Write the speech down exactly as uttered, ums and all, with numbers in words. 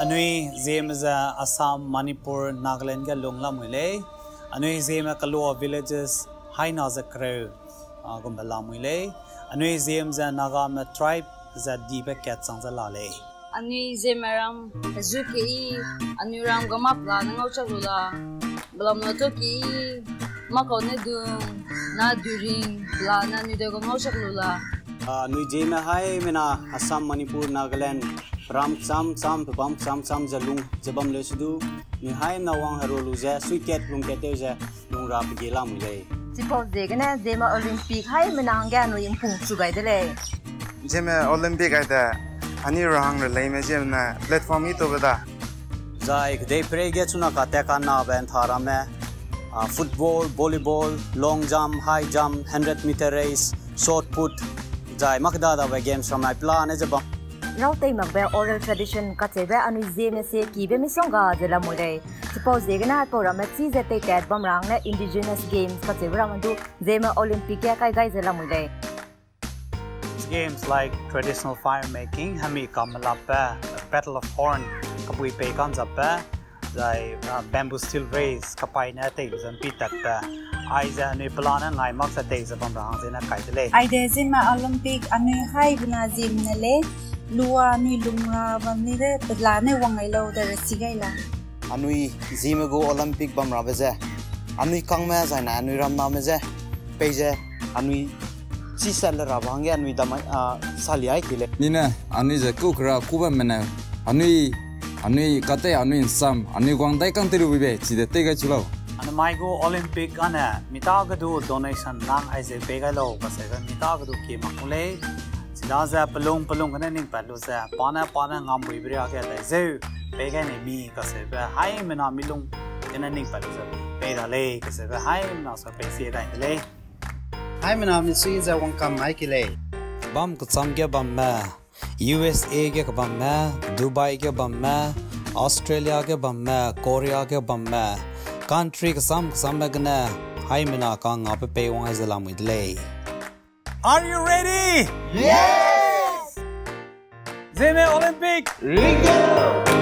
Anui Zeme ze Assam, Manipur, Nagaland ge lung lamui lei. Anui Zeme kelua villages haina ze kereu, a, gumbe lamui lei. Anui Zeme ze Nagame tribe ze dibe kat chang ze la lei. Anui Zeme ram zu ke i, anui ram gama pelane ngau chak lu la, belamna to ke i, makau ne dung, na during, pelane anui de ga ngau chak lu la. A, anui Zeme haimena Assam, Manipur, Nagaland, ram cham cham, pebam cham cham ze lung ze bam leu se du, anui haina wang heru lu ze, suikat lungkat tew ze, lung ra pe ge lamui lei. Chipau ziegene Zeme Olympic haimena hangge anui mpung chu gai de lei. Zeme Olympic ai de, anui rahang releime ziemne platform i tobe da. Zai kedeiperei ge chuna katat kanabe ntha ramme, a, football, volleyball, long jump, high jump, hundred meter race, shot put, zai makda dabe games ramme pelane ze bam. Rautei makbe oral tradition kacheube anui Zeme sie kibe misongga ze lamui lei. Chipau ziegene aipau ramme chi ze teitat bam ra hang ne indigenous games kacheube ramme du Zeme Olympic ge kai gai ze lamui lei. Games like traditional fire making, hemi kam lapbe, Battle of Horn, kabui pei kanzapbe, zai, uh, bamboo stilt race, kapaî ne tei lu ze mpi tatbe, aize anui pelane ngai mak ze tei ze bam ra hang zene kai de lei. Aide Zeme Olympic anui haibena ziemmena lei, lua anui lung ra bam ni de pelane wang gai lau de resi gai la. Anui Zeme gu Olympic bam rabe ze, anui kangme zaine anui ramname ze, peize anui chi sat le rabe hangge anui damai, a, saliai ki lei. Nine, anui ze kû kera kû bamme ne, anui, anui katei anui nsam, anui guang dai kang tei lu bibe, chide tei gai chu lau. Anui mai gu Olympic ane, mi ta ge du donation nang aize pei gai lau, kaseube mi ta ge du kie mak ku lei. Chidaze pelung pelung gene ning pat lu ze, pa ne pa ne ngambuibe ria ge dai zeu, pei gai nei mi, kaseube haimena mi lung gene ning pat lu ze, pei ra lei, kaseube haimena sa pei sie dai de lei. Haimena misui ze wangkam mai ki lei. Bam kecham ge bamme, U S A ge kebamme, Dubai ge bamme, Australia ge bamme, Korea ge bamme, country kesam kesamme gene, haimena kangngâbe pei wang ai ze lamui de lei. Are you ready? Yes! Zeme Olympic! Ringo!